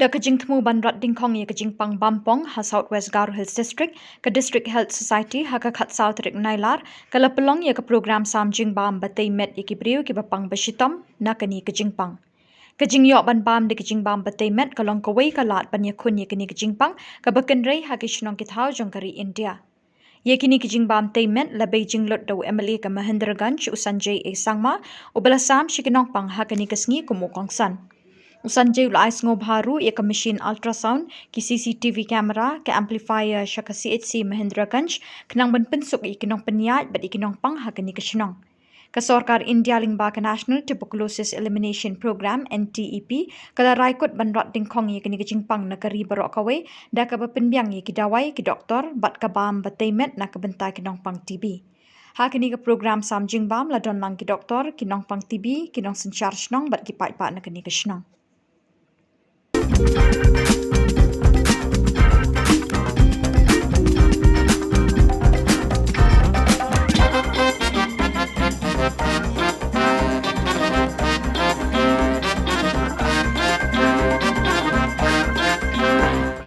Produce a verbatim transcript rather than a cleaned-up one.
Da ka jingthmu ban rat dyngkhong ïa ka jingpang bampong ha South West Garo Hills District, ka District Health Society ha ka khatsaw tarik Nailar ka la pynlong ïa ka program sam jingbam ba tei met ïa ki briew kiba pang ba shitom na kane ka jingpang. Ka jingïoh ban bam da ka jingbam ba tei met ka long kawei ka lad ban ïakhun ïa kane ka jingpang kaba kynrei ha ki shnong ki thaw jong ka ri India. Ïa kine ki jingbam tei met la bei jinglut da u M L A ka Mahendraganj, u Sanjay A Sangma, uba la sam sha ki nongpang ha kane ka sngi kum u kongsan. U Sanjay u la ai sngewbha ruh ïa ka machine ultrasound, ki C C T V camera, ka amplifier sha ka C H C Mahendraganj, khnang ban pynsuk ïa ki nongpynïaid bad ïa ki nongpang ha kane ka shnong. Ka sorkar India lyngba ka National Tuberculosis Elimination Program, N T E P, ka la rai kut ban rat dyngkhong ïa kane ka jingpang na ka ri baroh kawei da kaba pynbiang ïa ki dawai, ki doktor bad ka bam ba tei met na ka bynta ki nongpang T B. Ha kane ka program sam jingbam la don lang ki doktor, ki nongpang T B, ki nongsynshar shnong bad ki paidbah na kane ka shnong.